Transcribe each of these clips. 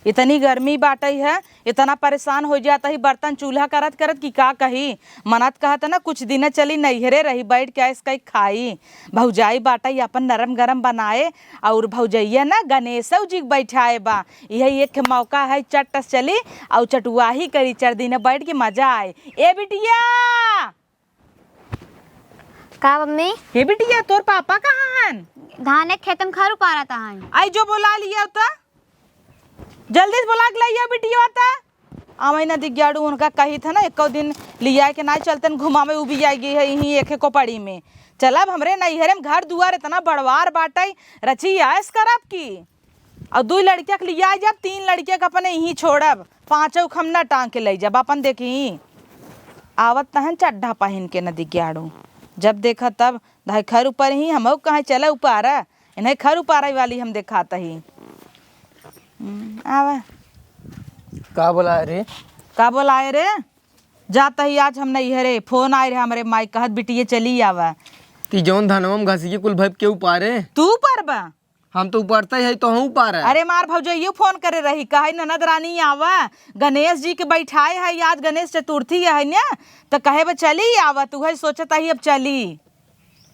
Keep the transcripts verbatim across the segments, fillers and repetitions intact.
इतनी गर्मी बाटइ है, इतना परेशान होइ जात ही बर्तन चूल्हा करत करत कि का कही। मनत कहत ना कुछ दिन चली नैहरे रही, बैठ के ऐस कई खाई। भौजाई बाटइ अपन नरम गरम बनाए, और भौजइया ना गणेशव जी के बैठाए बा। यही एक मौका है, चट्टस चली और चटुआही करी, चार दिन बैठ के मजा आए। ए बिटिया! का मम्मी? हे बिटिया, तोर पापा कहाँ हन? धाने के खेत में खर उपारत हन। आई जो बोला लिया त, जल्दी से बोला के लाइया बिटिया त। आवै ना दिग्याड़ू, उनका कही था ना, एको दिन लिया के ना चलतन घुमावे, उ भी आई गई है यहीं एक कोपड़ी में। चल अब हमरे नैहरे में घर दुआर इतना बड़वार बाटै, रची आयस करब की। और दुई लड़किया के लिया जब, तीन लड़किया के अपने यहीं छोड़ब, पाँचों के हम ना टांग के ले जब। अपन देखी, आवत तहन चड्ढा पहिन के नदी के आड़ू, जब देखा तब धाई खर ऊपर ही, हमहू कहाँ चले उपारा, इन्हें खर उपारे वाली हम देखात ही। हम्म, आवा। का बोला रे? का बोलाए रे? जात ही आज हम नैहरे, फोन आए रहे हमरे माई, कहत बिटिये चली आवा। ती जौन धनवा में घसी के कुल भइब के उपारे? तू उपारबा? हम तो उपारते है, तो हम उपारे। अरे मार भौजइयो फोन करे रही, कहे ननद रानी आवा, गणेश जी के बैठाए है, आज गणेश चतुर्थी है ना, तो कहे बा चली आवा, तू है सोचत ही अब चली।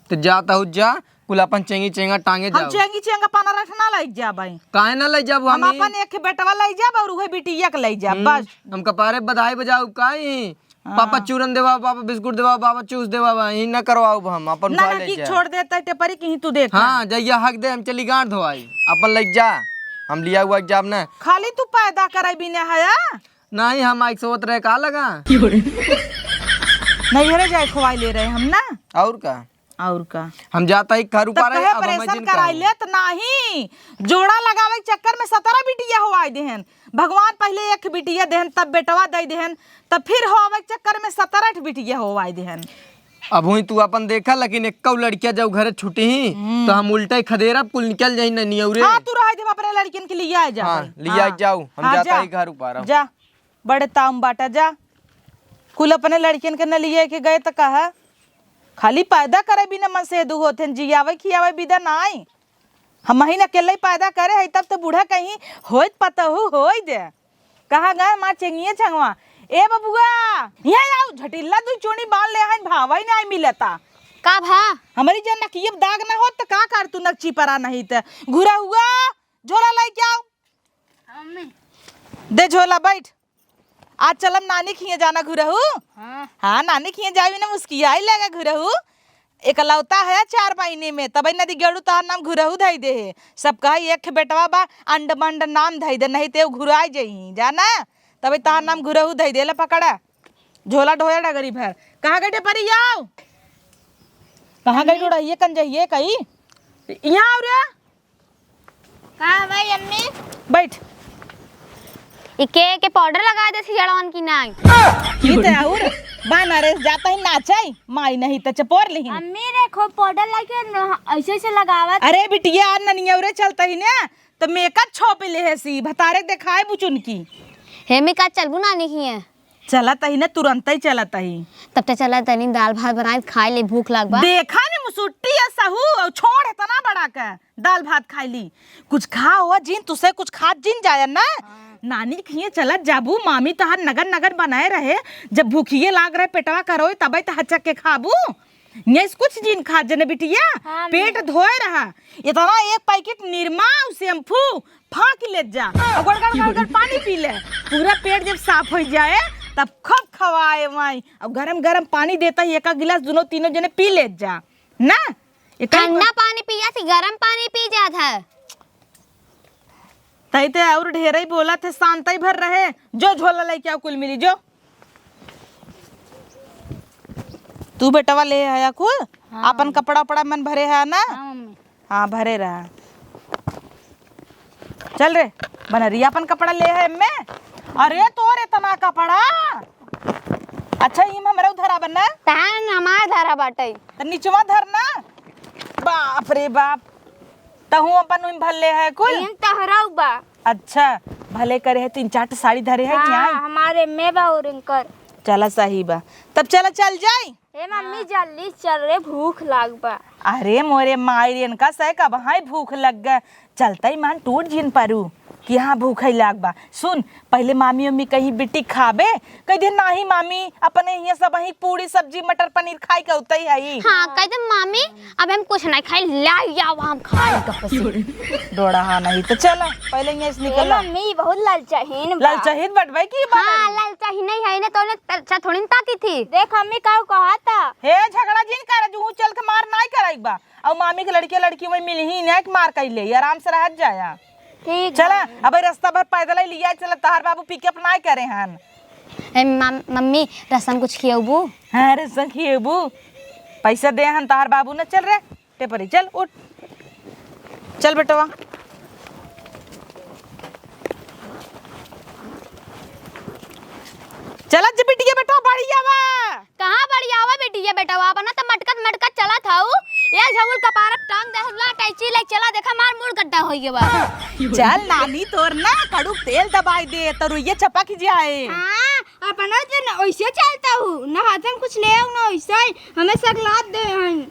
तो जात हो जा, कुल अपन चेंगी चेंगा टांगे हम जाओ। चेंगी चेंगा पाना रखना लग जाबै। काहे ना ले जाबो हम हमी? अपन एक बेटवा ले जाब और उहे बिटिया के ले जाब, हम्म, बस। हम कपारे बधाई बजाऊ काई? हाँ। पापा चूरन देवा, पापा बिस्कुट देवा, पापा चूस देवा, बा, ई ना करवाऊ हम, अपन ना, उठा ना, ले कि जा। छोड़ देता है टेपरी, कहीं तू देख। हाँ, जइया हक दे, हम चली गांठ धोआई, अपन ले जा, हम लिया हुआ जाब ना। खाली तू पैदा करे बिना है, आ? नहीं, हम आइक सोत रहे का लगा? नैहरे जाए खुआई ले रहे हम ना। और का? और का? हम जाता ही घर तब ऊपर है, कहे अब हम ऑपरेशन जिन कराई कहूँ। लेत नाही। जोड़ा लगावे के चक्कर में सतरह बिटिया होवाई देहन। भगवान पहले एक बिटिया देहन, तब बेटवा दे देहन, तब फिर होवे के चक्कर में सतरह बिटिया होवाई देहन। अब हुई तू अपन देखा, लेकिन एक्कौ लड़किया जब घरे छुटी ही, हम्म। तो हम उल्टे खदेरब, कुल निकल जाई ना नियौरे। हाँ, तू रह दे, अपने लड़कियन के लिए आ जा हाँ, भाई। लिया हाँ। जाऊ, हम हाँ, जाता जा। ही घर ऊपर। जा। बड़े ताम बाटा जा, कुल अपने लड़कियन के न लिए के गए त कहा, खाली पैदा करे बिना मन से दू होते हैं, जियावे खियावे बिदा नाई। हम ही न अकेले पैदा करे है, तब तो बूढ़ा कहीं होइत पतहु होई दे। कहाँ गए मार चेंगिए छंगवा? ए बबुआ, यहाँ आओ, झटिल्ला दू चूड़ी बांध ले हन, भावा ही नाई मिलता। का भा? हमारी जन नकियब दाग ना होत त का कर तू नकची परा नहीं त। घुरा हुआ, झोला लेके आओ। मम्मी। दे झोला, बैठ। आज चलम नानी खिए जाना घुरहू। हाँ। हाँ, नानी खिए जावी ना मुस्कियाई लगा घुरहू। एकलौता है चार महीने में, तबे नदी गेड़ू तहार नाम घुरहू धई दे है। सब कहा एक ठे बेटवा बा, अंड मंड नाम धई दे, नहीं ते घुराई जही, जाना? तबे तहार नाम घुरहू धई दे। ले पकड़ा, झोला ढोया डगरी भर। कहाँ गए टेपरी आओ? कहाँ गई डोड़हिए कंजहिए कई? यहाँ आओ रे। का भाई अम्मी? बैठ। ई के, के पाउडर लगा दे सी जड़वन की नाई। ई ते और बाना रे जाता ही नाचाई, माई नहीं त चपोर लिही। अम्मी रे खूब पाउडर लगे न, ऐसे ऐसे लगावत। अरे बिटिया, ननियौरे चलता ही ना, त मेकअप छोप ले है सी, भतारे देखाए बुचुन की। हे मी का चलबू नानी खिए? चलत ही ना, तुरंत ही चलत ही। तब ते चलत तनी दाल भात बनाए खाए ले, भूख लाग बा। देखा ने मुसुट्टी या सहू, और छोड़ इतना बड़ा का दाल भात खाई ली। कुछ खा हो जिन, तुसे कुछ खात जिन जाया ना। हाँ। नानी खिए चलत जाबू, मामी तहार नगन नगन बनाए रहे, जब भूखिए लाग रहे पेटवा करोए तबे त हचक के खाबू। नेस कुछ जिन खा जने बिटिया, हाँ, पेट धोए रहा। इतना एक पैकेट निरमा और शैम्पू फाँक लेत जा। और गड़गड़ गड़गड़ पानी पी ले। पूरा पेट जब साफ हो जाए तब खूब खवाए वाई। और गरम गरम पानी देता ही एक गिलास दोनों तीनों जने पी लेत जा। ना? इतना ठंडा पानी पिया थी, गरम पानी पी जात है। तई ते और ढेरे ही बोला थे, शांत ही भर रहे। जो झोला लेके आओ, कुल मिली जो। तू बेटवा ले आया कुल? हाँ। अपन कपड़ा उपड़ा मन भरे है ना? हाँ, मम्मी। हाँ, भरे रहा। चल रे, बनरिया अपन कपड़ा ले है एम्मे। अरे, तोर इतना कपड़ा। अच्छा, इम हमरा उधरा बन्ना। तान हमार धरा बाटई। त निचवा धर ना। बाप रे बाप। तहूँ अपन उइम भर ले है कुल? इम तहरऊ बा। अच्छा, भले करे है, तीन चार ठे साड़ी धरे है कि हाँ, आई? हमारे में बा और इनकर। चला, सही बा। तब चला, चल जाई। ए मम्मी, हाँ। जल्दी चल रे, भूख लाग बा। अरे मोरे माई रे, इनका से कब हाय भूख लग गए। चलते ही मान टूट जिन परू। कि हाँ, भूखै लाग बा। सुन, पहिले मामी उम्मी कही, "बिट्टी खाबे?" कहि दे, "नाही मामी, अपने हियाँ सबही पूड़ी, सब्जी, मटर पनीर खाइ के उतई हई।" हाँ, कहि दे, "मामी, अब हम कुछ नहीं खाई, लाई आवा, हम खाई कब से।" डोड़ा हाँ नहीं तो चला, पहिले हियाँ से ए निकला। मम्मी, बहुत ललचहीन बा। ललचहीन बटबै की बा? हाँ, ललचहीन नहीं है ना, तो उन्हें अच्छा थोड़ी ना ताकी थी। देख, मम्मी का कहता। हे, झगड़ा जिन कर, जू चल के मार नाई कराई बा। अउ मामी के लड़के लड़की वही मिलही ना, एक मार कइ ले, आराम से रहत जाया। ठीक चला, बा। अब रस्ता भर पैदल ही लिया चला, तहार बाबू पिकअप नाई करे हन। ए, मम-, मम्मी, रसन कुछ खियौबू? हाँ, रसन खियौबू। पैसा दे हन तहार बाबू न, चल रे, टेपरी, चल, उठ। चल बेटवा। चलत जे बिटिया बेटवा, बढ़िया बा। कहाँ बढ़िया बा बिटिया बेटवा, अपना त मटकत मटकत चलत हऊ। एक झगुल कपारक टांग दे, ला टैची ले चला, देखा मार मुड़ गड्ढा होई गवा। चल नानी, तोर ना कड़ुक तेल दबाई दे, तो रुइया चपक जाए। हाँ, अपना जे न ओइसे चलता हूँ, ना हाथ में कुछ ले आऊ, ना ओइसे ही। हमें सगलात दे हैं,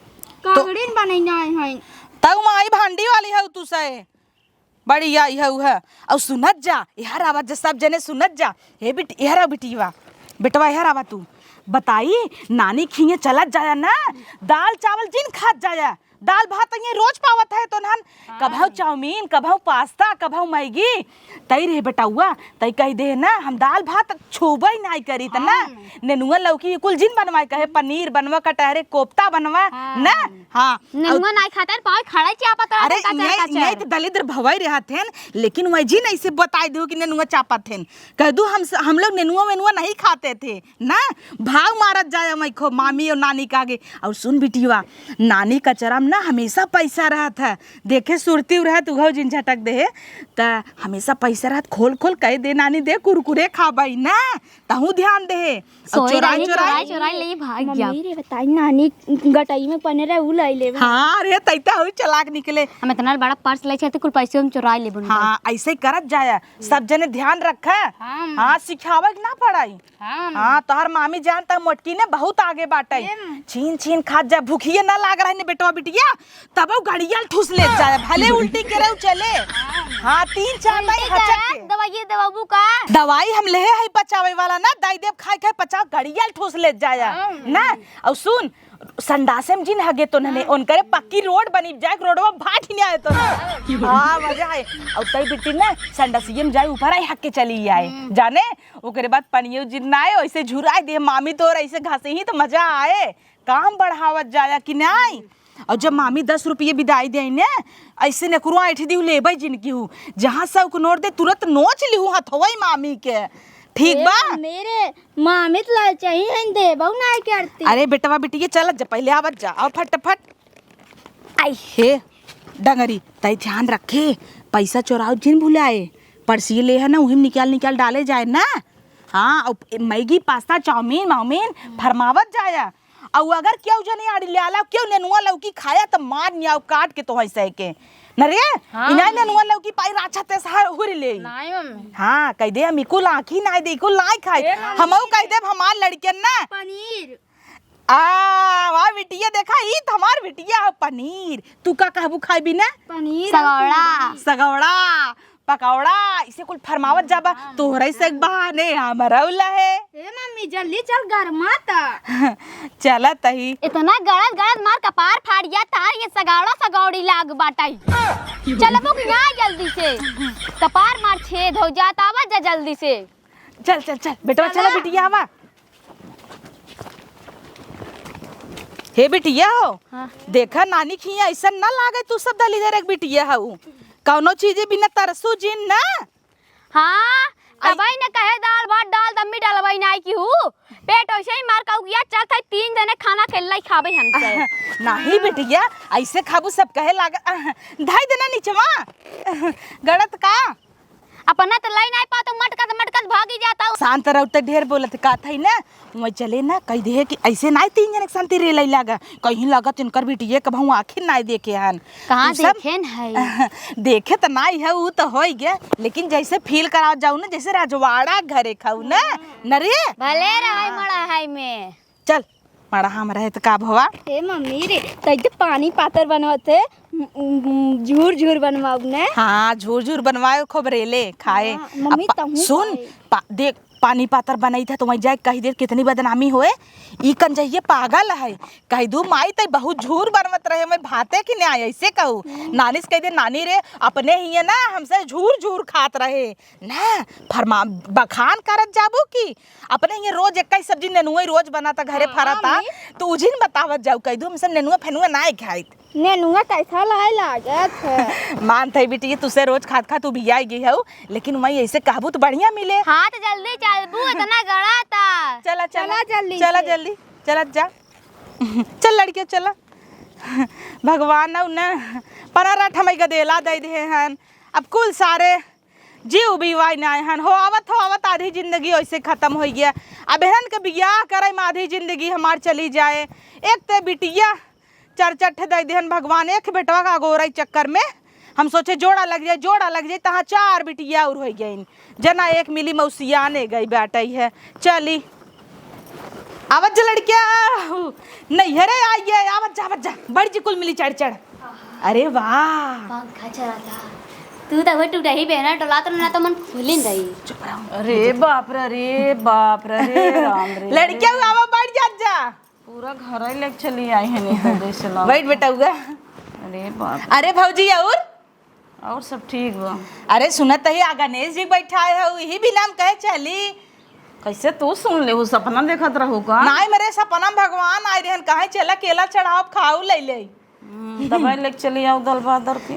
तो कागड़िन बनैना है। तऊ माई भांडी वाली हऊ तू से। बड़ी आई हऊ है। अउ सुनत जा, एहर आवत जा, सब जने सुनत जा। हे बिट-, एहर आवा बिटिया, बेटवा एहर आवा तू। बताई, नानी खिए चलत जाया ना, दाल चावल जिन खात जाया। दाल भात ये रोज पावत है तो नहन, हाँ। कभौ चाउमीन, कभौ पास्ता, कभौ मैगी। तई रे बेटउआ, तई कहि दे ना, हम दाल भात छूबे नाई करी त ना। हाँ। नेनुआ लौकी ये कुल जिन बनवाए, कहे पनीर बनवा, कटहरे कोफ्ता बनवा, हाँ। ना? हाँ। नेनुआ अउ नाई खाते हैं, पाँव खड़ा ही चापत रहते अरे, हैं, कचर, ये, कचर। ये तो दलिद्र भवाई रहत हैं, लेकिन वह जिन ऐसे बताई दो कि नेनुआ चापत हैं। कह दो, हम स-, हम लोग नेनुआ वेनुआ नहीं खाते थे। ना, भाव मारत जाए मइखो मामी अउ नानी का आगे। अउ सुन बिटिया, नानी कचरा में ना हमेसा पैसा रहत है, देखे सुरती रहत उघौ जिन झटक दे, त हमेसा पैसा रहत, खोल खोल कहि दे नानी, दे कुरकुरे खाबई ना, तहूँ ध्यान दे। अउ सोए चोराई रही, चोराई चोराई चोराई ले भाग जा। मम्मी रे बताई, नानी गटई में पने रहे, उ लाई लेबे। हाँ रे, तैता हऊ चलाक निकले। हम इतना बड़ा पर्स ले चलते, कुल पैसे हम चोराई लेबे। हाँ, ऐसे करत जाया, सब जने ध्यान रखा। हाँ, माँ। हाँ, सिखावे के ना पड़ाई। हाँ, हाँ, तोहर मामी जान त मोटकी ने बहुत आगे बाटे। एम। छीन छीन खात जा, भूखिए ना लाग रहे ने बेटवा बिटिया, तब वो गड़ियल ठूस ले जाए, भले उल्टी करे उ चले। हाँ। हाँ, तीन चार उल्टी दाई हचक करे, के। दवाई दवाबू का? दवाई हम लेहे हई पचावे वाला ना, दाई देव खाए खाए पचाव, गड़ियल ठूस ले जाए। हाँ। ना, अउ सुन, संडासे में जिन हगे तो नने, हाँ। उनकरे पक्की रोड बनी जाए, रोडवा भाट ही नहीं आए तो ना। हाँ, मजा आए। अउ तई बिट्टी ना, संडासिये में जाए, ऊपर आई हक के चली आए। हम्म। जाने, ओकरे बाद पनियो जिन ना आए, वैसे झुराई दे, मामी तोर ऐसे घासे ही तो मजा आए। काम बढ़ावत जाया कि नाई? अउ जब मामी दस रुपये बिदाई दे ने, ऐसे नेकरुआ ऐठी दिहु लेबै जिन किहु, जहाँ सौ के नोट दे, तुरंत नोच लिहु हथवई मामी के। ठीक ए बा? मेरे मामी त लालचही हैं, देबौ नाई करती। अरे बेटवा बिटिया, चलत जा, पहिले आवत जा, आव फटाफट। आई हे डंगरी, तई ध्यान रखे, पैसा चोराव जिन भुलाए, पर्सी ले है ना, उही में निकाल निकाल डाले जाए ना। हाँ, अउ मैगी, पास्ता, चाउमीन, माउमीन फरमावत जाया। अउ अगर केहू जने आड़ी ले आला, केहू नेनुआ लौकी खाया, त मार नियाव काट के तोहई सह के। न रे, हाँ। इनाय नेनुआ लौकी पाई राछा ते सहा हुर ले। नाई मम्मी। हाँ, कहि दे, हम इकुल आँखी नाई दे, इकुल नाई खाई। ए मम्मी। हमहू कहि देब, हमार लड़िकन ना। पनीर। आ, वाह बिटिया, देखा, ई त हमार बिटिया ह, पनीर। तू का कहबू खाई बिना? पनीर अउ सगौड़ा। पूरी। सगौड़ा। पकौड़ा, इसे कुल फरमावत जाबा, हाँ, तोहरे से एक बहाने हमरौ लहे। ए मम्मी, जल्दी चल, गरमाता। चलत ही। इतना गड़त गड़त मार कपार फाड़ गया, तार ये सगौड़ा सगौड़ी लाग बाटाई। चलबो कि ना जल्दी से? कपार मार छेद हो जात, आवा जा जल्दी से। चल, चल, चल, बेटवा, चला। चला, बिटिया, आवा। हे बिटिया हो, हाँ। देखा, नानी खिया ऐसन ना लागे, तू सब दलिदर एक बिटिया हऊ। कौनो चीजे बिना तरसू जिन ना। हाँ, अबई न कहे दाल भात डाल दम्मी डलबई नाई की हूँ। पेट वैसे ही मार कहू किया, चल थाई तीन जने खाना खेल लाई खाबे हमसे। नाही बिटिया, ऐसे खाबू सब कहे लाग, धाई देना नीचवा। गड़त का? अपना त लाई नाई पातो, मटकत मटकत भागी जाता हूँ। शांत रहो, ते ढेर बोलत का थाई ना, वहीं चले ना, कहि दे कि ऐसे नाई तीन जने के शांति रे लाई लागा, कहीं लागत इनकर बिटिये कबहूँ आँखिन नाई देखे हन। कहाँ तू सब देखे न है? देखे त नाई है, ऊ त होई गे, लेकिन जैसे feel करावत जाऊ ना, जैसे रजवाड़ा घरे खाऊ ना, न रे? भले रहे मड़ा है में। चल, मड़हा में रहे त का भवा? ए मम्मी रे, तै के पानी पातर बनवत है, उम, उम, झूर झूर बनवाऊ ने। हाँ, झूर झूर बनवाए, खूब रेले खाए। हाँ, मम्मी, अब पा-, तहूँ सुन, खाए। पा-, देख, पानी पातर बनई था तो वहीं जाए कही देर कितनी बदनामी होए। ई कंजहिये पागल है, कही दू माई तै बहुत झूर बनवत रहे, मैं भाते की न्याय ऐसे कहू। हम्म। नानी से कह दे, नानी रे, अपने ही है ना, हमसे झूर झूर खात रहे ना, फरमा बखान करत जाबू की अपने ये रोज एक ही सब्जी नेनुआ ही रोज बनाता, घरे हाँ, फरता, मम्मी। तो उजिन बतावत जाऊ, कह दू हमसे नेनुआ फेनुआ ना खाइत। नेनुआ कैसा लाए लागत है? मान थई बिटिया, तुसे रोज खात खात उबियाई गई हऊ, लेकिन वहीं ऐसे कहबू तो बढ़िया मिले। हाँ, तो जल्दी चलबू, इतना गड़ा था। चला, चला, चला जल्दी चला, से। जल्दी, चला जा। चल लड़किया, चला। भगवान न, न पनरठ हमें गदेला दे दिहे हन। अब कुल सारे जीव बिवाई नाय हन। हो आवत, हो आवत आधी जिंदगी ओइसे खत्म होइ गया। अब एहन के बियाह करे में आधी जिंदगी हमार चली जाए। एक ते बिटिया चार चार ठे दे दिहन भगवान, एक बेटवा का अगोरई चक्कर में हम सोचे जोड़ा लग जाए, जोड़ा लग जाए, तहाँ चार बिटिया और होइ गइन। जना एक मिली मौसियाने गई बाटई है। चली, आवत जा लड़किया, नैहरे आई है, आवत जा, आवत जा, बड़ी जी कुल मिली चढ़ चढ़। अरे वाह। पंखा चला था। तू तो वो टूटा ही बहना टोला तो ना तो मन फूलिन रही। चुप रहो। अरे बाप रे, अरे बाप रे, अरे राम रे। लड़किया, आवा, बैठ जा, जा। पूरा घर ही लेके चली आई है, नहीं तो जैसे लगा। बैठ बेटा हुआ। अरे बाप। अरे भौजी, और? और सब ठीक बा। अरे सुनत ही आ गणेश जी बैठा है, यही भी नाम कहे चली। कैसे तू सुन ले, वो सपना देखत रहू का? नाई, मेरे सपना में भगवान आए रहन, कहे चला केला चढ़ाओ, खाऊ ले ले। हम्म, दवाई लेके चली आओ दल बहादुर के,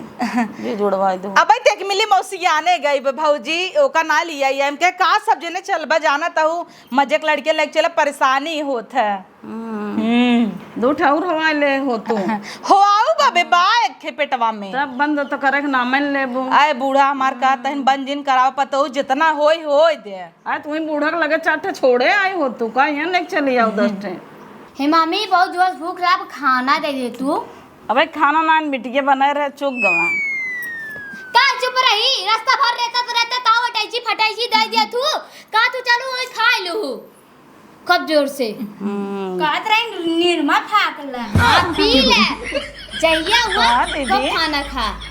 जी जुड़वाई दो। अबे देख मिली मौसी आने गई बे भौजी, ओका ना लिया, ये हमके का सब जने चलबा जाना तहु, मजे के लड़के लेके चला, परेशानी होत है। हम्म। हम्म। दू ठे और हवा ले हो तू। हो आऊ बबे, बा एक ठे पेटवा में। तब बंद तो करे के नामे न लेबू। आए बूढ़ा हमार का तहन बंद जिन करावा पतऊ, जितना होई होई दे। आए तू ही बूढ़ा के लगे चार ठे छोड़े आई हो तू, का यहाँ लेके चली आओ दस ठे। हे मामी, बहुत जोर से भूख लगा, खाना दे दे तू। अबे खाना नान बिटिया बनाए रहे, चुप गवा। का चुप रही, रास्ता भर रहता तो रहता, ताव अटैची फटैची दे दिया तू, का तू चलू वही खा लू। खूब जोर से। हम्म। कहत रही निरमा फाक ले। हाँ, पी ले। जहिया हुआ, हाँ, दीदी। खूब खाना खा।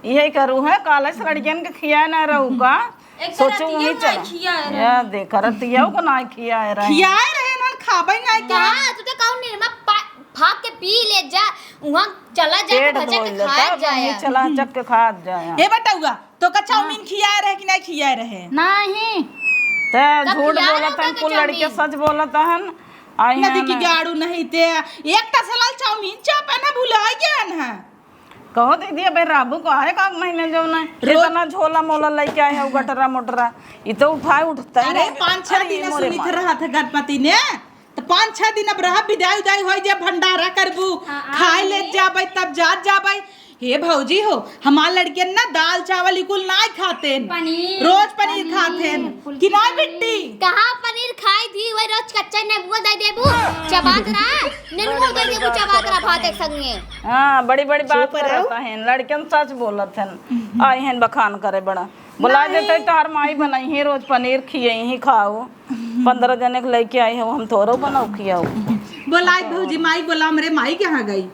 यही करू है, कॉलेज से लड़कियन के खिया ना रहू का? एक तरह सोचू दिया वहीं ना चला। खिया रहे। या देख, रतिया को ना खिया रहे। खियाए रहे ना, खाबे ना क्या? ना, तू तो कहू निरमा पा-, फाक के पी ले जा, वहाँ चला जा, पेट भजा के धोइल खा तब जाया। वहीं चला चक के खा जाया। ए बटउआ, तोका चाउमीन खियाए रहे कि नहीं खियाए रहे? नहीं। ते तब झूठ खियाए बोलत रहे हन, तो कुल लड़के चाउमीन। सच बोलत हन। आई नदी हैं की ना। गाड़ू नहीं ते, एक ठा सलाल चाउमीन चाप है ना, भुला गया ना। कहो दीदी, अबे राबू को आए का महीने जो ना, रोज इतना झोला मोला लेके आए हो, गटरा मोटरा, ये तो उठाए उठता ही अरे, नहीं। पाँच छह अरे, दिन मोरे सुनित माँ। रहा था गणपति ने, तो पाँच छह दिन अब रह, विदाई उदाई होई जे, भंडारा करबू, हाँ, खाए हाँ, ले ये। जाबे, तब जात जाबे। हे भौजी हो, हमार लड़कियन ना दाल चावल ई कुल नाय खातेन। पनीर, रोज पनीर पनीर, खातेन। कुल कि नाय पनीर। बिट्टी? कहाँ पनीर खाई थी, वही रोज कच्चा नेबुआ दे देबू, चबात रहा, नेनुआ दे देबू, चबात रहा भात एक संगे। हाँ, बड़ी बड़ी बात चुप रहो। करत हन, लड़कियन सच बोलत हन। आई हन बखान करे बड़ा। बुलाए नहीं। देते तोहर माई बनई ही, रोज पनीर खियई ही, खाओ। पन्द्रह जने के लेके आई हो, हम थोड़ो बनाओ खियाओ। बोलाई भौजी, माई बोला, हमरे माई कहाँ गई?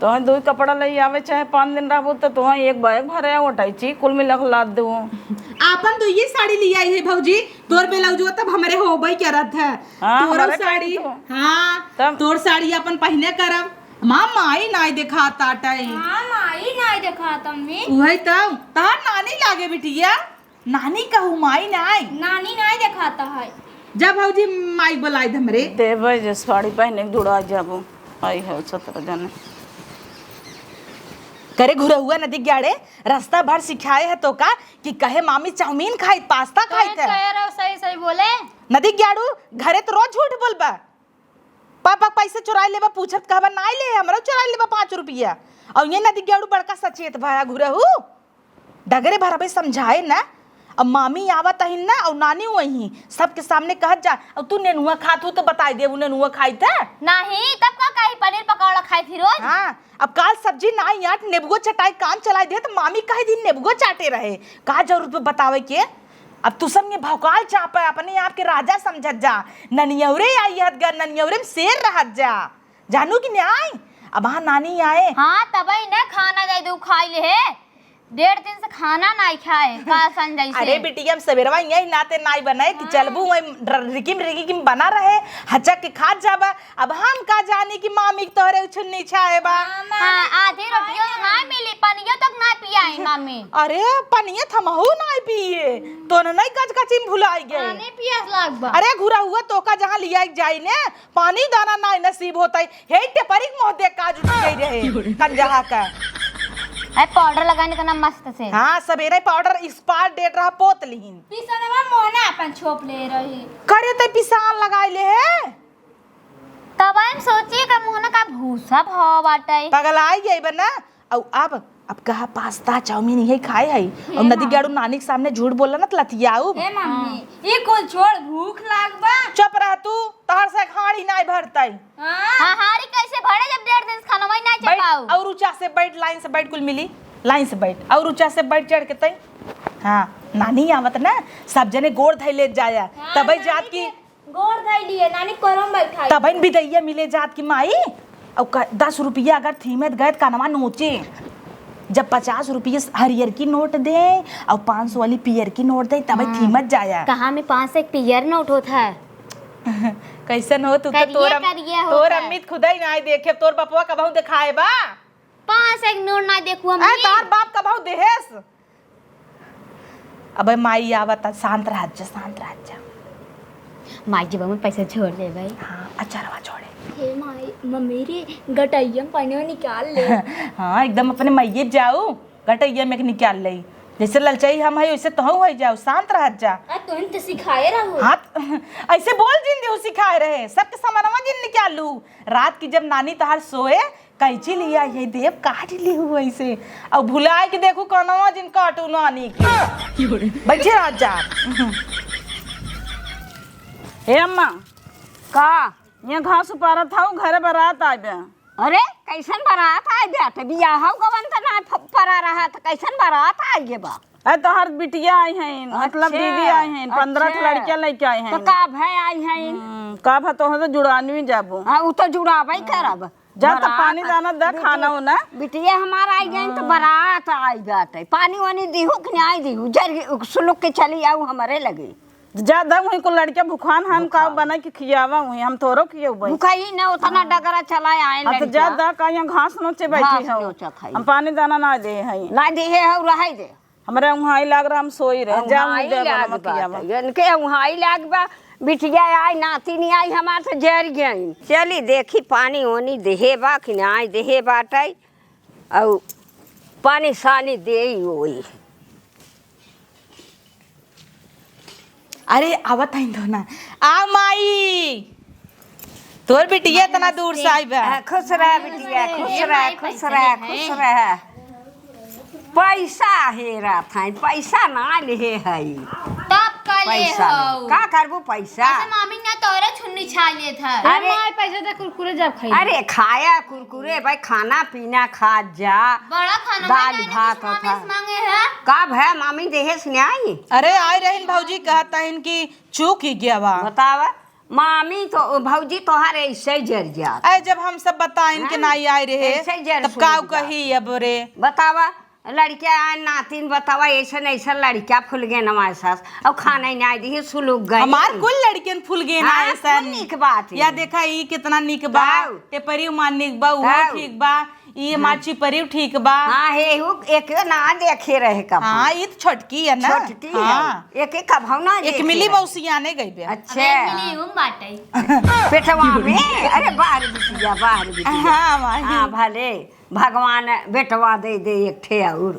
तोहे दुई कपड़ा ले आवे, चाहे पाँच दिन रहबो, तो तोहे एक बैग भरे अटैची, कुल मिला के लाद दू। आपन दुइये साड़ी ले आई है भौजी, तोर ब्लाउजवा तब हमरे होबे करत है। हाँ, तोरो हमरे साड़ी, कही तो। हाँ, तब। तोर साड़ी अपन पहिने करब। माँ, माई नाई देखात आटे। हाँ, माई नाई देखात अम्मी। उहे तब, तहार नानी लागे बिटिया। नानी कहू माई नाई। नानी नाई देखाता है। जा भौजी माई बोलाई दे हमरे। देवे जे साड़ी पहने के जुड़ा जाबो। आई हो सत्रह जने। करे घुरहुआ नदी ग्याड़े, रास्ता भर सिखाए है तो का कि कहे मामी चाउमीन खाई, पास्ता खाई कहे, थे। कहे रहो सही सही बोले। नदी ग्याड़ू घरे तो रोज झूठ बोलबा। पापा पैसे चुराई लेबा, पूछत कहबा नाई ले, हमरो चुराई लेबा पाँच रुपया। और ये नदी ग्याड़ू बड़का सचेत भया घुरहू। डगरे भर अबे समझाए ना। अब मामी आवत अहिन ना, और नानी वही, सबके सामने कहत जा, "अब तू नेनुआ खात हूँ तो बताई दे, वो नेनुआ खाई थे।" नहीं, तब का कही, पनीर पकौड़ा खाई थी रोज। हाँ, अब काल सब्जी ना याट, नेबुओ चटाई काम चलाई दे, तो मामी कहे दिन नेबुओ चाटे रहे। का जरूरत बा बतावे के? अब तू सब ने भौकाल चापा, अपने आप के राजा समझत जा। ननियौरे आई हत गा, ननियौरे में शेर रहत जा। जानू कि न्याय? अब हाँ नानी आए। हाँ, तबई न खाना दे दू, खाई ले हे। डेढ़ दिन से खाना नाई खाए, का सन जैसे। अरे बिटिया, हम सवेरवा यही नाते नाई बनाए कि हाँ। चलबू वही ड्र-, रिकिम रिकिम बना रहे, हचक के खात जाबा। अब हम का जानी कि मामी के तोहरे उछुन्नी छाए बा। हाँ, आधी रोटियो ना मिली, पनियो तक ना पियाई मामी। अरे पनिया थमहू ना पिए, तो न नहीं गच गचिन भुलाई गए। पानी पियास लाग बा। अरे घुरा हुआ तो का जहाँ लिया जाई ने, पानी दाना ना नसीब होता है। हे टेपरी के मुँह देख का जुट गई रहे, कंजहा का। ए पाउडर लगाने का ना मस्त से। हाँ, सवेरे पाउडर एक्सपायर डेट रहा, पोत लिहिन। पिसनवा मोहना अपन छोप ले रही। करे ते पिसान लगाई ले है। तब हम सोचिए का मोहना का भूसा भाव बाटे। पगलाई गई बा ना। अउ अब, अब कहा पास्ता, चाउमीन यही खाए है। हे अउ नदी माँ। गाड़ू नानी के सामने झूठ बोला ना त लतियाऊ। ए मम्मी, ई कुल छोड़, भूख लाग बा। चुप रह तू, तहर से हाड़ी नाई भरतई। हाँ? हाँ, हाड़ी कैसे भरे जब डेढ़ दिन से खाना वही नाई बैठ, चपाऊ। अउर ऊंचा से बैठ, लाइन से बैठ, कुल मिली, लाइन से बैठ, अउर ऊंचा से बैठ चढ़ के तई। हाँ, नानी आवत ना, सब जने गोड़ धई ले जाया, हाँ, तबे नानी जात की के गोड़ धई लिए, नानी कोरम बैठाई। तबहिन बिदैया मिले जात की माई, अउ क-, दस रुपया अगर थीमत गए त कनवा नोचे। जब पचास रुपये हरियर की नोट दे अउ पाँच सौ वाली पियर की नोट दे, तबे हाँ। थीमत जाया। कहाँ में पाँच सौ एक पियर नोट होत है? कैसन हो तू तो, करिया, तोर अम-, करिया होत तोर है। अम्मी त खुदा ही ना देखे, तोर बपवा कबहू देखाए बा? पाँच सौ एक नोट ना देखू हम। ए, तोर बाप कबहू देहेस? अबे माई आवत, शांत रह जा, शांत रह जा। माई जेबा में पैसा छोड़ दे भाई। हाँ, अचरवा छोड़े। हे माई, मम्मी रे, गटैया में पानी निकाल ले। हाँ, एकदम अपने माइये जाऊ, गटैया में के निकाल ले। जैसे ललचाई हम है, वैसे तोहू है जाऊ, शांत रह जा। आ, तोहन तो सिखाए रहू। हाँ, त-, ऐसे बोल जिन देहू सिखाए रहे, सबके सामानवा जिन निकालू। रात की जब नानी तहार सोए, कैंची लिया ये देव काट ली हुआ ऐसे। अब भुलाए के देखू कनवा जिन काटू नानी के। बैठे रह जा। हे अम्मा। का? ये घास उपारत हऊ, घरे बारात आइबे। अरे, कैसन बारात आइबे? त बियाह गवन त ना फ-, परा रहा, त कैसन बारात आइबे बा? अरे, तोहर बिटिया आई हैं, मतलब अच्छा, दीदी आई हैं, पन्द्रह ठो अच्छा। लड़कियां लेके आई हैं। तो का भय आई हैं? हम्म, का भय, तोहर तो जुड़ानवी जाबो। हाँ, उ तो जुड़ाबे करब। जा तो बारात पानी दाना दे, बिटी-, खाना उना। बिटिया हमार आई गई तो हाँ। बारात आई बाटे। पानी वानी दिहू कि नहीं दिहू? जर सुलुक के चली आऊ हमरे लगे। जा द वहीं को लड़कियां भुखान हन, का भुखान। बना के खियावा वहीं, हम तोरो खियौबे। भुखाई न उतना हाँ। डगरा चला आए हाँ, तो जा लड़कियां। द का यहाँ घास नोचे बैठी घास हो। नोचत है। हम पानी दाना ना दे हैं। ना दे है, हो रहे दे। हमरा उहाँ आई लाग रहा, हम सोई रहे। जा उहाँ उहाँ आई दे लाग बा, बा, किया बा। इनके उहाँ आई लाग बा, बिटिया आई, नातिन आई, हमार तो जर गई। चली देखी पानी ओनी देहे बा कि नाई देहे बाटे, अउ पानी सानी देई ओई। अरे, आवत हईन धोना। आ माई, तोर बिटिया इतना दूर से आई बा। हाँ, खुश रह बिटिया, खुश रह, खुश रह, खुश रह। पैसा हेरत हई, पैसा ना लेहे हई। तब का ले पैसा हऊ? ले। का करबू पैसा? अच्छा, मामी ना तोरे छुन्नी छा लेत है। अरे, अरे, माई, पैसा दे, कुरकुरे जब खाई। अरे, खाया कुरकुरे, भाई, खाना पीना खा जा। बड़ा खाना दाल बनाए, भात कुछ मामी होता। से मांगे है। का भय, मामी देहे से नहीं आई? अरे, आए रहिन भौजी, कहत हईन कि चूक ही गया बा। बतावा, मामी तो, भौजी तोहार ऐसे ही जर जात। अरे, जब हम सब बताइन के हाँ? नाई आए रहे, ऐसे ही जर तब सूझ काऊ जात। कही अब रे? बतावा, लड़किया आए, नातिन बतावा, ऐसन ऐसन लड़किया फूल गए नवा सास, अब खाना ही नाई दिहे, सुलुक गई। हमार कुल लड़कियन फूल गए ना हाँ, ऐसन। कुल निक बात है। या देखा, ई कितना निक बा, ताऊ। टेपरी उमा निक बा, उहो ताऊ। ठीक बा, ई हाँ। हमार चिपरी ठीक बा। हाँ, हे हु, एक ना देखे रहे कब। हाँ, ई तो छोटकी है ना। छोटकी है। हाँ। एक एक कब हम ना एक देखे मिली रहे। मौसी आने गई बे। अच्छा। अबे, मिली हूँ बाटे। पेटवा में, अरे बाहर बिटिया, बाहर बिटिया। हाँ, माई। हाँ, भले। भगवान बेटवा दे दे एक ठे और।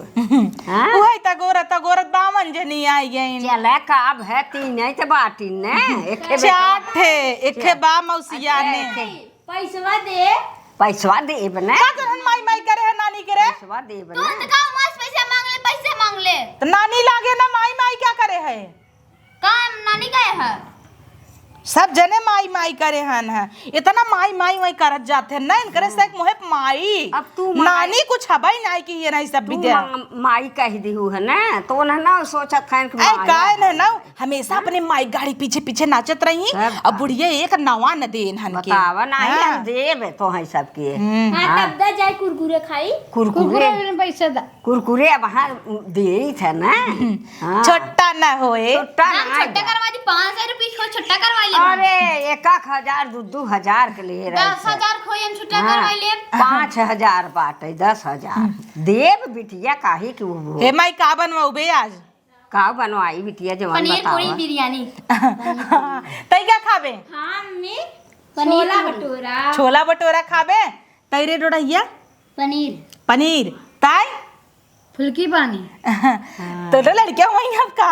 हाँ? उहै त गोरत, त गोरत बावन जनी आई गईन। चले का अब है तीन है त बाटी ने, एक ठे बेटवा। चार ठे, एक ठे बा मौसिया अच्छा, ने। एक ठे। पैसवा दे। पैसवा देब ने। का करन माई माई करे है नानी के रे? पैसवा देब तू ने। तो का मस्त पैसा मांग ले, पैसे मांग ले। त नानी लागे ना माई माई क्या करे है? का नानी का है? सब जने माई माई करे हन है, इतना माई माई माई करत जात है ना, इनकरे से एक मोहे माई। अब तू माई नानी कुछ हबई नाई कि ये नहीं सब तू विद्या। मा-, माई कह दिहू है ना, तो उन्हें ना सोचत है कि ऐ माई काहे है। न ना, हमेशा अपने माई गाड़ी पीछे पीछे नाचत रही। तब अब का? बुढ़िया एक नवा न दे इन्हन के। बतावा, नाही हाँ। हम देब तो है सबके। हम्म। हाँ, हाँ। तब दा जाए कुरकुरे खाई। कुरकुरे? कुरकुरे में पैसा दा। कुरकुरे अब हाँ देई थे ना। हाँ। छोटा ना होए। छोटा हम ना छोटा आएगा। करवा दी, पाँच सौ रुपये छो-, छोटा करवा ले। अरे, एक एक हजार, दू दू हजार के लिए रहे दस हजार थे। खोई हम छोटा हाँ। करवा ले। पाँच हजार बाटे, दस हजार। हम्म। देब बिटिया काहे कि वो हे माई, का बनवाउबे आज? का बनवाई बिटिया, जवन पनीर बतावा। पूरी बिरयानी। तई का खाबे? हाँ, मम्मी। पनीर छोला पूरी। भटूरा। छोला भटूरा खाबे? तई रे डोड़हिया? पनीर। पनीर। ताई? फुल्की पानी। तो, तो लड़कियां वहीं अब का?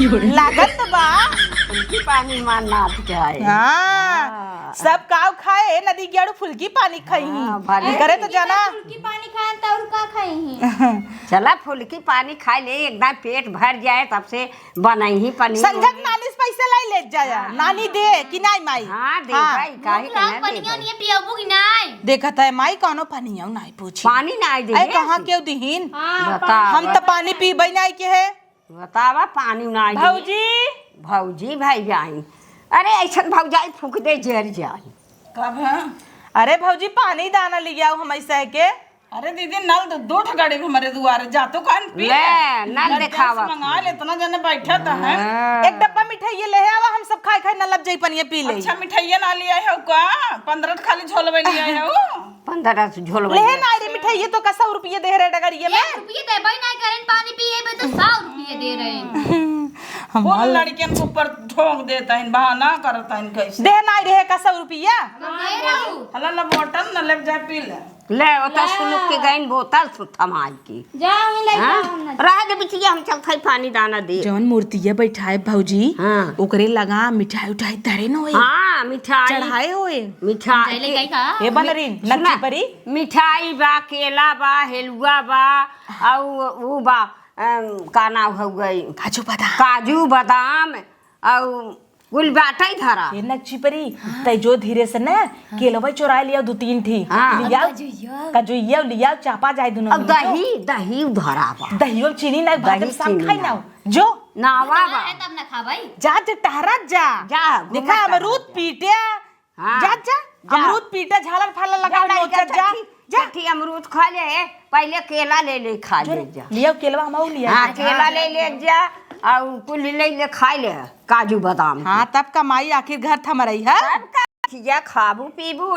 लागत तो बा। फुल्की पानी मार नाथ के आए। हाँ। हाँ। सब काव खाए, नदी गेड़ू फुल्की पानी खाई। हाँ, भले। करे तो अरे, जाना। फुल्की पानी खाए तो और का खाई? चला फुल्की पानी खाई ले, एकदम पेट भर जाए, तब से बनई ही पनीर। संझक नानी से पैसा लाई ले जाया, हाँ। नानी दे कि नाई माई? हाँ, दे हाँ। भाई, काहे भूख के लाग ना दे पनिया भाई? उनिया पियाबू कि नाई? देखत है माई, कौनो पनिया नाई पूछी। पानी नाई दे ऐ, दे कहाँ ऐसी। केहू दिहीन? हाँ, बतावा। हम तो पानी पीबे नाई के है। बतावा, पानी नाई दे। भौजी। भौजी भाई आई। अरे, ऐसन भौजाई फूक दे, जर जाई। कब है? अरे भौजी, पानी दाना लियाओ हम ऐसे के। अरे दीदी, नल दो, दो ठो गाड़ी में हमारे दुआरे जा तो कान पी ले, ले। नल नल देखावा। गैस मंगा ले, इतना जने बैठा तो है। हाँ। एक डब्बा मिठाई ले आवा, हम सब खाए खाए नलब जाई पनिया पी ले। अच्छा, मिठाइया ना लिया है का? पंद्रह तो खाली झोलवे लिया है वो। पंद्रह से झोलवे ले लिया। ना रे मिठाई, ये तो का सौ रुपये दे रहे डगरिया में। एक रुपये देबे ना करें, पानी पिए में तो सौ रुपये दे रहे हैं। हम बोल, लड़कियन के ऊपर ठोंक देता है, बहाना करता है कैसे। दे ना रहे का सौ रुपया। दे रहू। हला ना बोतल ना ले जा पी ले। ले, ओता ले। सुलुक के गइन बोतल सु थमाई के। जा, वहीं ले हाँ? जा, हम ना रह दे बिटिया, हम चल खाई पानी दाना दे। जौन मूर्तिया बैठाए भौजी, हाँ। ओकरे लगा मिठाई उठाई धरे न होए। हाँ, मिठाई। चढ़ाए होए। मिठाई जाए ले के गई का? ए बनरीन, सुना, नक्ची परी। मिठाई बा, केला बा, हेलुआ बा, अउ उ बा, अम, का नाव हउ गई? काजू बादाम। काजू बादाम, अउ कुल बाटइ धरा। ए नक्ची परी, हाँ। तै जो धीरे से ना, हाँ। केलवा चोराए लिया दू तीन ठी। हाँ। लियाओ, कजुइया। कजुइया लियाओ, चापा जाए दुनो अब मिनट। दही, दही धरा बा। दहियो चीनी ना, भात दही में साग चीनी खाई ना। ना। जो। नावा बा। है तब ना खा भाई। जा, जा, टहरत जा। जा, घूमत देखा, टहरत अमरूद जा। पीटे। हाँ। जा, जा, जा। अमरूद पीटे, झालर फालर लगा, जा, नोचत जा। चट्टी, जा। चट्टी अमरूद खा ले, पहिले केला ले ले खा जो ले रे, जा। लियाओ केलवा, हम आऊ लिया। हाँ, केला ले ले जा, अउ कुल ले ले खा ले, काजू बादाम के। हाँ, तब का माई आखिर घर थमरई है। तब का खिया खाबू पीबू,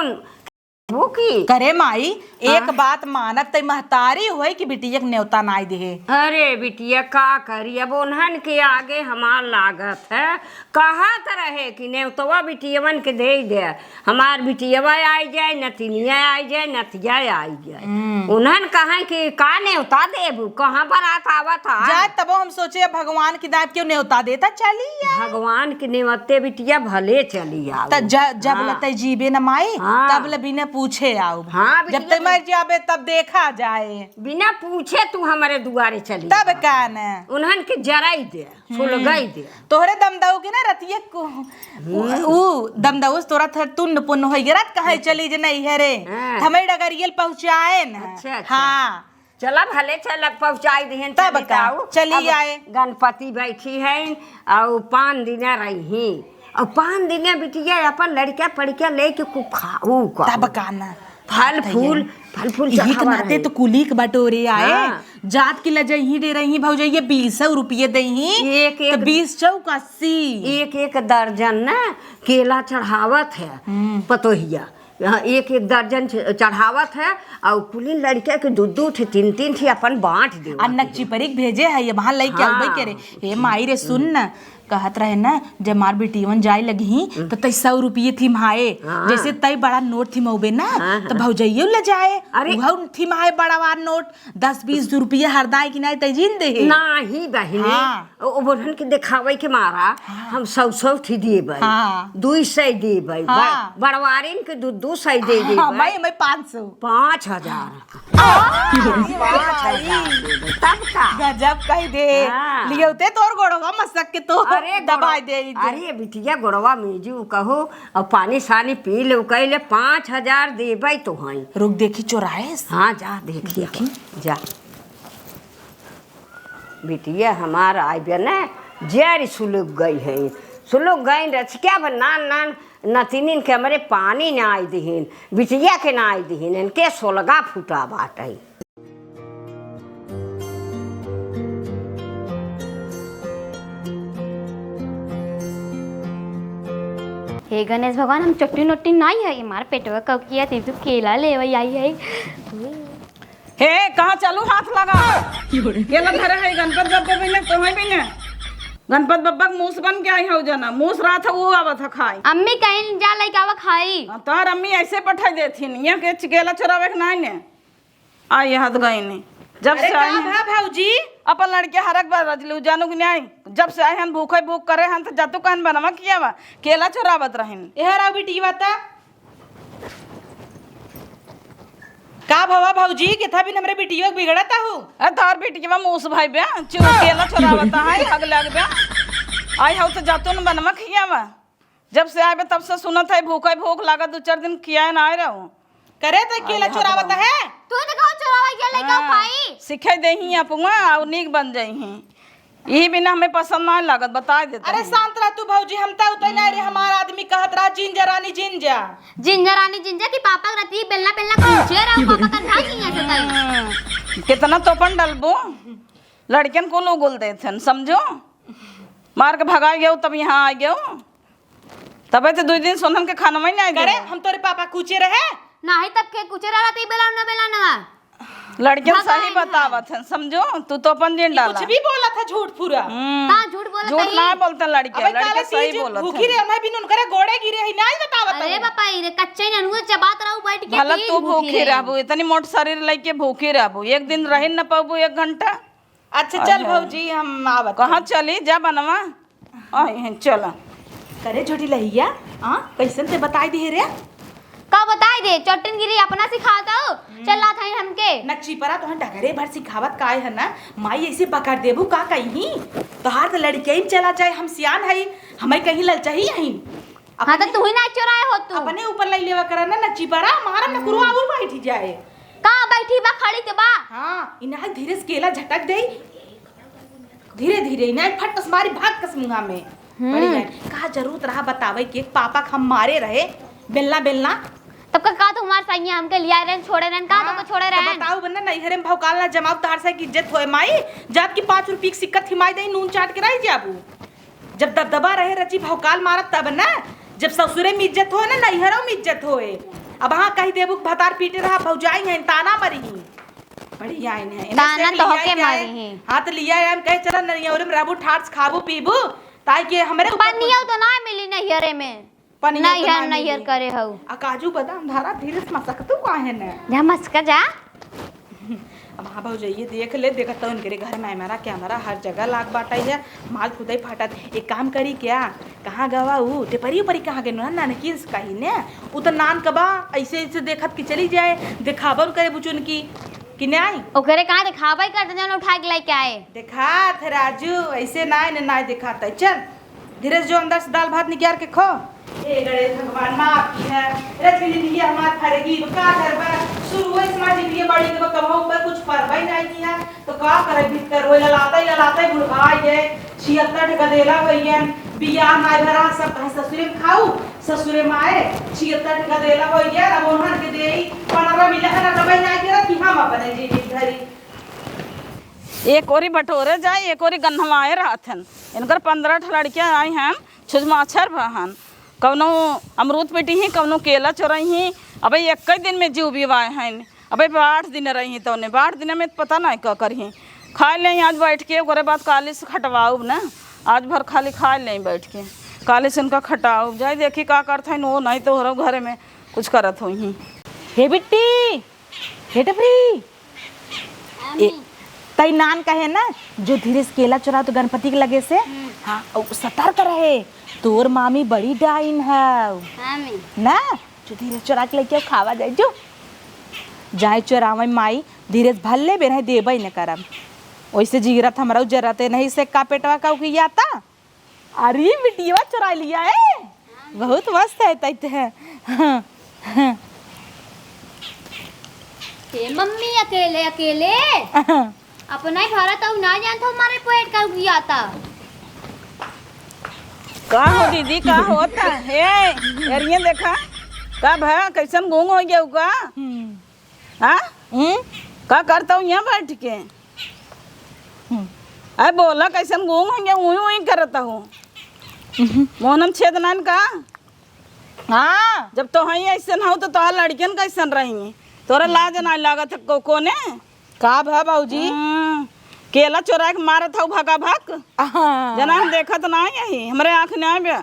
खाबू की? करे माई, एक हाँ। बात मानत तई महतारी होई कि बिटिया के नेवता नाई देहे। अरे बिटिया का करी, अब उन्हन के आगे हमार लागत है, कहत रहे कि नेवतवा बिटियवन के दे दे, हमार बिटियवा आई जाए, नतिनिया आई जाए, नतिया आई जाए। हम्म। उन्हन कहे कि का नेवता देबू, कहाँ बारात आवत है? जाए तबो हम सोचे भगवान की दाब क्यों नेवता देता, चली आए। भगवान के नेवते बिटिया भले चली आओ। त ज-, जब हाँ। ले तै जीबे न माई, हाँ। तब ले बिना पूछे आओ। हाँ, जब बिटिया तै मर जाबे तब देखा जाए। बिना पूछे तू हमारे दुआरे चली तब जा। का न? उन्हन के जराई दे। सुलगाई दे। तोहरे दमदऊ के ना रतिया को, हम्म। उ, उ दमदऊ से तोरा थर तुन्न पुन्न होई गे, रात कहाँ चली जे नहीं है रे। हाँ। त हमें डगरियल पहुँचाए न। अच्छा, अच्छा। हाँ। चला भले चल पहुँचाई दिहन, तब चली का? जाऊ। चली अब आए। गणपति बैठी हैं अउ पाँच दिना रही। अउ पाँच दिना बिटिया अपन लड़का पड़का लेके कुखाऊ का। तब का ना। फल फूल, फल फूल यही के चढ़ावा नाते रहे। तो कुली के बटोरे आए। हाँ। जात की लजइही डे रही भौजइया, बीस सौ रुपये देही, एक, तो एक, बीस चौक अस्सी। एक, एक दर्जन ना केला चढ़ावत है हम्म। पतोहिया। हाँ, एक, एक दर्जन च-, चढ़ावत है, अउ कुली लड़के के दू, दू ठे, तीन, तीन ठे अपन बाँट देवत आ है। नकची परिक भेजे है, ये वहाँ लइके हाँ। अउबे करे। हे माई रे, सुन न, कहत रहे ना, जब हमार बिटियवन जाए लगही, हम्म। त तई सौ रुपये थिमाए। हाँ। जैसे तई बड़ा नोट थिमउबे ना, हाँ, त हाँ। भौजइयो ले जाए, अरे। उहउ थिमाए बड़ावार नोट, दस बीस रुपये हरदाए कि नाई तई जीन देहे। नाही बहिनी, हाँ। ओ, ओ बोलहन के देखावे के मारा, हाँ। हम सौ सौ थी देबे, हाँ। दुई सौ देबे, हाँ। बड़-, बड़वारिन के दू दू सौ दे देबे। हाँ, मैं, मैं पाँच सौ। पाँच हजार। पाँच हजार। तब का? गजब कहि दे। हाँ। लियौते तोर गोड़वा मसक के तो। अरे दबाई गोड़वा, दे ई दे। अरे बिटिया, गोड़वा मीजू कहो, और पानी सानी पी ले, कह ले, पाँच हजार देबै तो हई। रुक, देखी चोराएस। हाँ, जा देखी, देखी। जा। बिटिया हमार आइबे न, जरी सुलुक गई है। सुलुक गई रचिका बा, नान नान नतिनिन के हमरे पानी ना आई दिहिन, बिटिया के ना आई दिहिन, इनके सोलगा फूटा बाटे। हे गणेश भगवान, हम चट्टी नोट्टी नाई है, हमार पेटवा कौकिया, ती तू केला लेवे आई है। हे, कहाँ चलू हाथ लगा? केला धरे है, गणपत बप्पा भी ने, तो है भी ने। गणपत बप्पा के मूस बन के आई हौ जना, मूस रात है, वो आवत है खाई। अम्मी कहीं जा लइका आवा खाई। हाँ, तोहर अम्मी ऐसे पठाई देथिन, यहाँ के केला चोरावे के नाई ने। आई हाथ गई ने। जब अरे से आई का हैं, भा भौजी? अपन लड़के हरक बार रजलू, जानू कि नाई? जब से आई हन भूखे भूख करे हन, तो जतू कहन बनवा किया बा, केला चोरावत रहिन। एहर आओ बिटिया ता। का भवा भौजी, केथा बिन हमरे बिटियो के बिगड़त आहू? ए, तोहर बिटिया मूस भाई बे, चो-, केला चोरावत है, हग लग बे। आई हौ तो जातू न बनवा खियावा। जब से आए बे तब से सुनत है, भूखे भूख लागत, दू चार दिन खियाए ना आए रहो। करे तो केला आई चोरावत हग है। तू तो कहू चोरावा गेल लइका हाँ, खाई। सिखाई देही अपुआ, और नीक बन जाई हैं। यही बिना हमें पसंद ना लागत, बताए देते अरे हैं। शांत रह तू भौजी, हम तो उतै नहीं रे, हमार आदमी कहत रहा, "जिन जा रानी, जिन जा।" जिन जा रानी, जिन जा कि पापा के रती बेलना, बेलना कूचे रहो, पापा का ढाई किया से तई। हम्म, कितना तोपन डलबो, लड़कन को लोग गोल देथन, समझो। मार के भगाई गयो, तब यहाँ आ गयो। तबे तो दुई दिन सोनन के खाना में नहीं करे, देबो। हम तोरे पापा कूचे रहे? नाही, तब के कूचे रहा, ती बेला न, बेला न। लड़कियन भगाए सही ना। बतावत हैं, समझो, तू तो अपन जिन ई डाला। कुछ भी बोलत है झूठ पूरा। हम्म। का झूठ बोलत झूठ है? ना बोलते लड़के, अबे लड़के काले सही तीज बोलत भूखी हैं। रहे, मैं बिन उनकरे गोड़े गिरे ही, नहीं बतावत अरे है। बापा, ई रे कच्चे ननुए चबात रहू बैठ के भला तीज तू भूखी भूखी रहे। रहबू, इतनी मोट शरीर लेके भूखी रहबू, एक दिन रही न पाबू एक घंटा। अच्छा, चल अरे। भौजी, हम आवत कहाँ हई। चली? जा बनवा। आई हैं, चला। करे छोटी लहिया, हाँ, कैसन ते बताई दिहे रे? का बताई दे, चट्टनगिरी अपना सिखावत हो, हम्म। चल लात हई हमके। नच्ची परा तोहन डगरे भर सिखावत काय है ना, माई ऐसे पकड़ देबू का कहीं? तोहार तो लड़के ही चला जाए, हम सियान हई, हमें कहीं ललचाही यहीं। हाँ, तो अपने तू ही ना चोराए हो तू। अपने ऊपर लई लेवा करा ना, नच्ची परा, मारम ना कुरुआ हम्म। और बैठ जाए। का बैठी बा, खड़ी ते बा? हाँ, इन्हें धीरे से केला झटक दे। धीरे धीरे, इन्हें फट कस मारी, भाग कस मुंगा में। हम्म। बढ़िया। का जरूरत रहा बतावे के, पापा के हम मारे रहे, बेलना, बेलना। तब का, का तो हमार संगे हमके लिया रहन, छोड़े रहन, का हाँ, तो को छोड़े तो रहन? बताओ बन्ना, नैहरे में भौकाल ना जमाओ, तार से की इज्जत होए माई, जात की पाँच रुपये की सिक्का थिमाई दे, नून चाट के रह जाबू। जब दबदबा रहे रची भौकाल मारत तब ना, जब ससुरे में इज्जत होए ना, नैहरों में इज्जत होए। अब हाँ कही देबू कि भतार पीटे रहा, भौजाई हैं, ताना मरी। बढ़िया है, इन्हें ताना से तो लिया होके के आए। मारी हैं। हाँ, तो लिया आए, हम कहे, "चला नैहरे में रहबू, ठाट से खाबू पीबू, ताई के हमरे ऊपर पनिया कुछ" तो ना मिली नैहरे में। पनिया तो नैहर, ना नैहर मिली। करे हऊ। आ काजू बादाम धारा धीरे से मसक तू काहे न? जा मसका जा। अब हाँ भौजइये देख ले, देखत तो इनकरे घर में हमारा कैमरा हर जगह लाग बाटा है, माल खुदै फाटत। एक काम करी क्या, कहाँ गवा ऊ? टेपरी उपरी कहाँ गइल ना, नानकिन से कही ने। ऊ तो नान कबा, ऐसे ऐसे देखत कि चली जाए, देखाबो न करे बुचुन की, कि न्याय। ओकरे कहाँ देखाबे करते, जौन उठा के लेके आए। देखात है राजू, ऐसे नाय ने नाय देखात है। चल, धीरे से जो अंदर से दाल भात निकाल के खो। हे गणेश भगवान, माफ की है। रजनी दीदी, ये हमार फरगी, का करबा? शुरू से हमार जिंदगी बड़ी के कबहू ऊपर कुछ परबे नहीं किया। तो का करे, भीतर रोए ललाते, ललाते बुढ़ाई गए। छिहत्तर ठे गदेला होइए, बियाह नाय भरा, सब कहे ससुरे में खाऊ, ससुरे में आए। छिहत्तर ठे गदेला होइए, अब ओनहन के देई, पनरवा मिला है ना, दवाई नाय गिरा कि हम अपने जीवित धरी। एक ओरी बटोरे जाए, एक ओरी गन्हवाए रहत हन। इनकर पन्द्रह ठे लड़कियां आई हन, छुछमाछर भा हन। कौनो अमरूद पीटी ही, कौनो केला चोरई ही। अबे एक ही दिन में जीव बिवाए हन। अबे आठ दिन रही तौने, आठ दिन में पता नहीं का करी। खाए ले आज बैठ के, ओकरे बाद काली से खटवाउब ना। आज भर खाली खाए ले बैठ के, काली से उनका खटाउब। जाए देखी का करत हन, वो नहीं तो हरो घरे में कुछ करत होई। हे बिट्टी, हे टपरी, ए, तई नान कहे ना, जो धीरे से केला चोरा तो गणपति के लगे से, हम्म। हाँ, औ सतर्क रहे, तोर मामी बड़ी डाइन है। हाँ, अम्मी। ना, जो धीरे से चोरा के लेके खावा जाए, जो। जाए चोरावे माई, धीरे से भर ले, बेरहे देबे न करब। ओइसे जीरत हमरा जरते नहीं से का पेटवा का उकियाता। अरे बिटिया चुराइ लिया है, बहुत मस्त है तैते है। हाँ, हाँ। ए मम्मी, अकेले अकेले अपना ही भरा तो ना जानत हो, हमारे पेट का उगियाता। का हो दीदी, का होता? ए, एरिया देखा, का भा, कैसन गूंग होइ गया का? हम्म। हाँ? हम्म? का करत हूँ यहाँ बैठ के? हम्म। अरे बोला, कैसन गूंग होइ गया, उई उई करत हूँ। हम्म। मोहनम छेद नान का? हाँ। जब तोहई ऐसन हो तो तोहार लड़कियन कैसन रही? तोरा लाज ना लागत है को-, कोने? का भा भौजी? हम्म, केला चोराइ के मारत हऊ भका भक। हाँ। जना हम देखत ना यही, हमरे आँख ना आवे।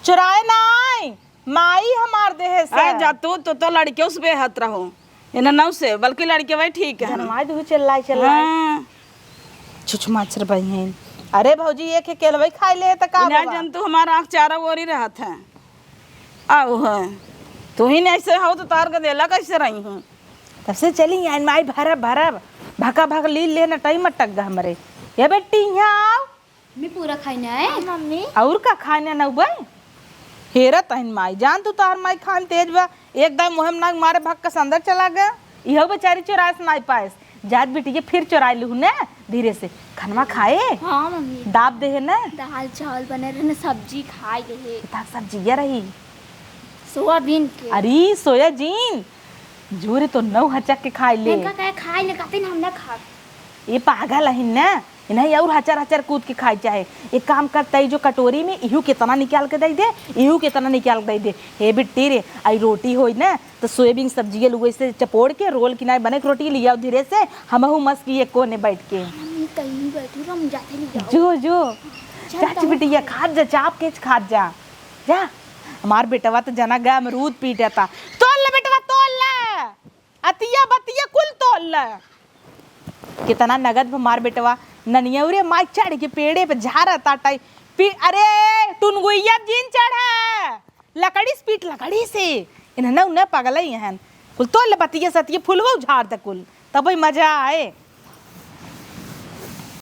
चोराए ना आई, माई हमार देहे से। अरे जा तू, तू तो लड़के उस बेहत रहो। इन्हें नौ से, बल्कि लड़के वही ठीक है। जनवाई दू चिल्लाई चिल्लाई। हाँ। छुछ माछर बहिन। अरे भौजी, एक एक केलवई खाई ले त का इन्हें बा? जन तू हमार आँख चारों ओरी रहत है। आउ है। तू ही नहीं ऐसे हो तो तार के देला कैसे रही हूँ? तब से चली आइन माई भरब भरब, भका भक लील लेना टाइम अटक गा हमरे। ये बेटी, यहाँ आओ। मम्मी, पूरा खाई ना है? हाँ, मम्मी। और का खाने न उबे? हेरा तहिन माई, जान तू तोहर माई खान तेज बा, एकदम मुँह में नाक मारे भक के अंदर चला गया। इहो बेचारी चोराइस नाई पाइस। जात बिटिया फिर चोराइ लूँ ने, धीरे से। खनवा खाए? हाँ, मम्मी। दाब देहे ना? दाल चावल बने रहे ना, सब्जी खाए रहे। इतना सब्जिया रही? सोयाबीन के। अरे, सोयाजीन। जोरे तो नौ हचक के खाए ले। इनका कहे खाए ले, कहते ना हम ना खाब। ये पागल है ना, इन्हें और हचर हचर कूद के खाए चाहे। एक काम कर, तई जो कटोरी में इहू कितना निकाल के दे दे, इहू कितना निकाल के दे दे। हे बिट्टी रे, आई रोटी होई ना, तो सोयाबीन सब्जी के लुगई से चपोड़ के रोल किनारे बने के रोटी लियाओ धीरे से, हमहू मस्की एक कोने बैठ के। मम्मी, तई बैठू, हम जाते ले जाओ। जो, जो। चल, चाची तब बिटिया, खाए। खात जा, चाप के खात जा। जा। हमार बेटवा तो जना गया अमरूद पीटे था। तोल ले बेटवा, तोल ले। अतिया बतिया कुल तोल ले। कितना नगद हमार बेटवा ननियौरे माई चढ़ के पेड़े पे झारा ताटाई। पी-, अरे, टुनगुइया जिन चढ़े। लकड़ी से पीट, लकड़ी से। इन्हें न, न पगलई हन। कुल तोल ले बतिया सतिया फुलवा झार दे कुल। तबई मजा आए।